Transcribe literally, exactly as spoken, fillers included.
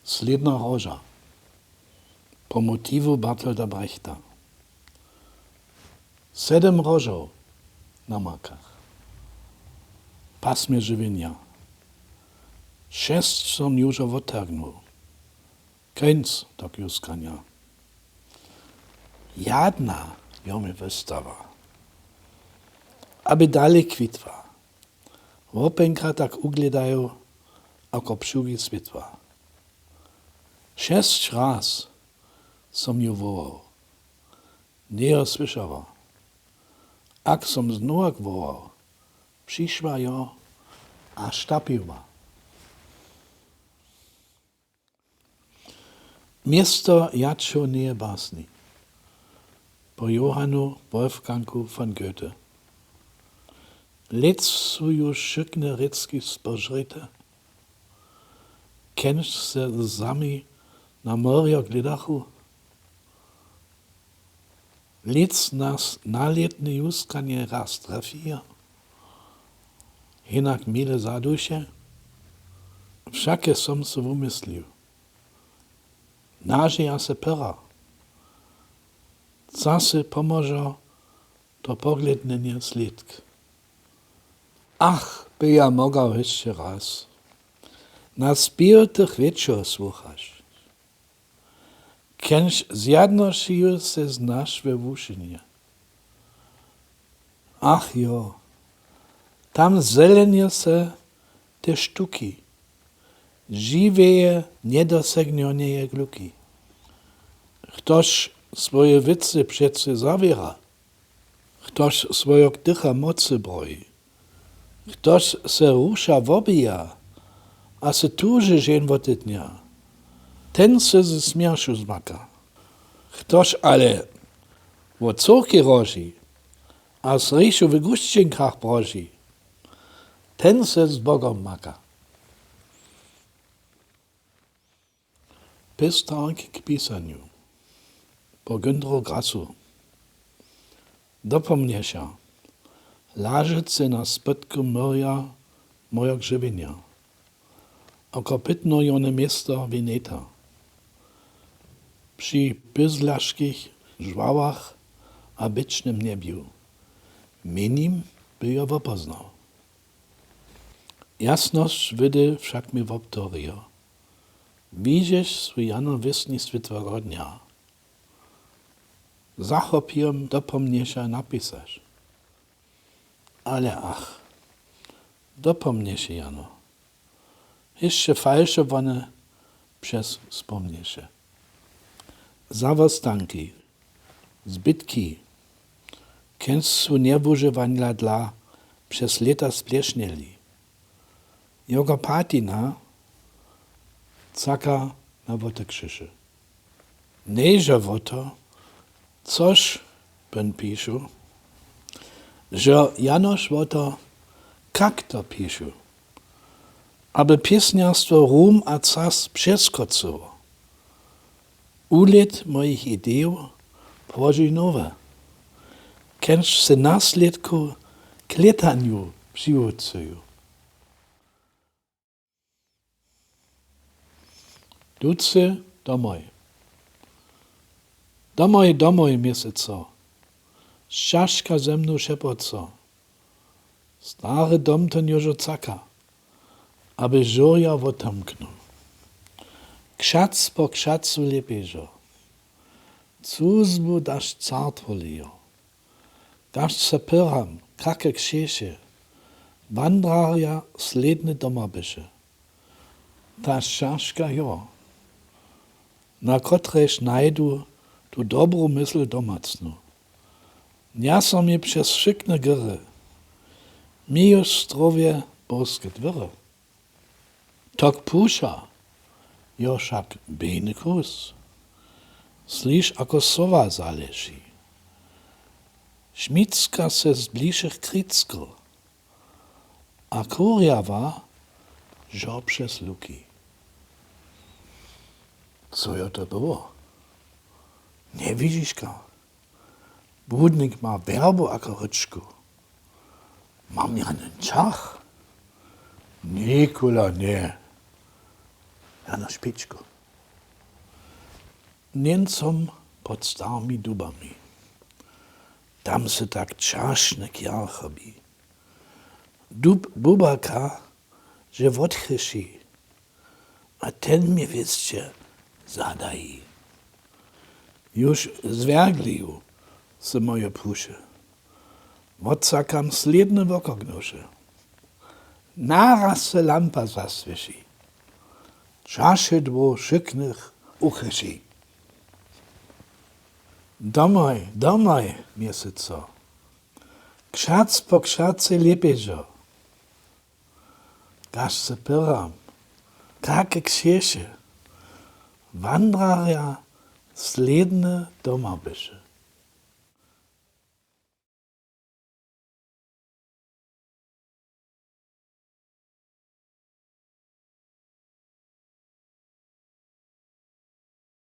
Slědna roža. Po motiwu Bertolda Brechta. Sedem rožow na makach. Pasmje žiwjenja. Šesć som južo wottargnął. Kóńc tak juskanja. Jedna jo mie wostała, aby dali kwitła. Wopinka tak uglědajł, ako pšugi swětła. Šesć raz som ju wołał, nje jo słyszała. Ak som znowak wołał, přišła jo a sztapiła. Město jadšowneje basni po Johannu Wolfgangu von Goethe. Lěc su ju wšykne rěcki spožrite, kónč se zami na morjo glědachu. Lěc nas nalětne juskanje raz trefija, hinak mile zaduše, wšake som so wumyslił. Nažeja se pera, co se pomóžo to poglědnjenje slědk. Ach, by ja mógł hyšće raz na spěw tych wětšow słuchać. Kónč zjadnošiju se znaš we wušinje. Ach jo, tam zelenje se te sztuki, žiweje njedosegnjowneje gluki. Chtož swoje wěcy přecy zawěra, chtož swojog dycha mocy broji, chtož se ruša wobija a se tuži žen wotednja, ten se ze smjachom zmaka. Chtož ale wot córki roži a z hrěchu w gušćinkach broži, ten se z Bogom maka. Pisark k pisanju. Po Günteru Grassu. Dopomnješa, lažecy na spodku morja mojog žiwjenja, ako pitno jóne město Veneta. Při pyzlaškich žławach a běčnym njebju, mjenim by jo wopoznał. Jasnosć wody wszak mie wobtorjo. Wižeš swój jano wěsni swětła rodnja. Zachopijom dopomnješa napisać. Ale ach, dopomnješe jano. Hišće falšowóne přez spomnješe. Zawostanki, zbytki, kónč su njewužywanja dla přez lěta splešnjeli. Jogo patina caka na woty křiše. Nježo wo to, což byn pišu, žo janož wo to, kak to pišu, aby pěsnjarstwo rum a cas přeskocyło. Uhlěd mojich idejow tworži nowe, kónč se naslědku k lětanju přiwucuju. Ducy domoj. Domoj, domoj, měsyco, šćaška ze mnu šepoco. Stary dom to njožo caka, aby žurja wotomknął. Kšac po kšacu lěpježo, cuzbu daš cartwolijo. Daš se pyram, kake křeše, wandrarja slědny doma byše. Ta šćaška jo, na kotrejž najdu tu dobru mysl domacnu. Nja so mi přez wšykne gyry, mi juž strowje boske dwyry. Tok puša jo wšak běhny kus. Slyš, ako sowa zaleši. Šmicka se z bližich krickl a kurjawa žo přez luki. Co jo to było? Njewižiška? Budnik ma werbu ako ryczku. Mam ja nen čach? Nikula nje. Jano špičku. Niemcom pod starimi dubami. Tam se tak čašne kjerchobi. Dub bubaka że wotchryši, a ten mie wěsće zadaji. Juž zwergliju se moje puše, wodsakam slědne wokognuše. Naraz se lampa zaswěši, čaše dwóch wšyknëch uchryši. Domoj, domoj, měsyco, kšac po kšace lěpježo. Kaž se pyram, kake křeše wandrarja slědne doma byše.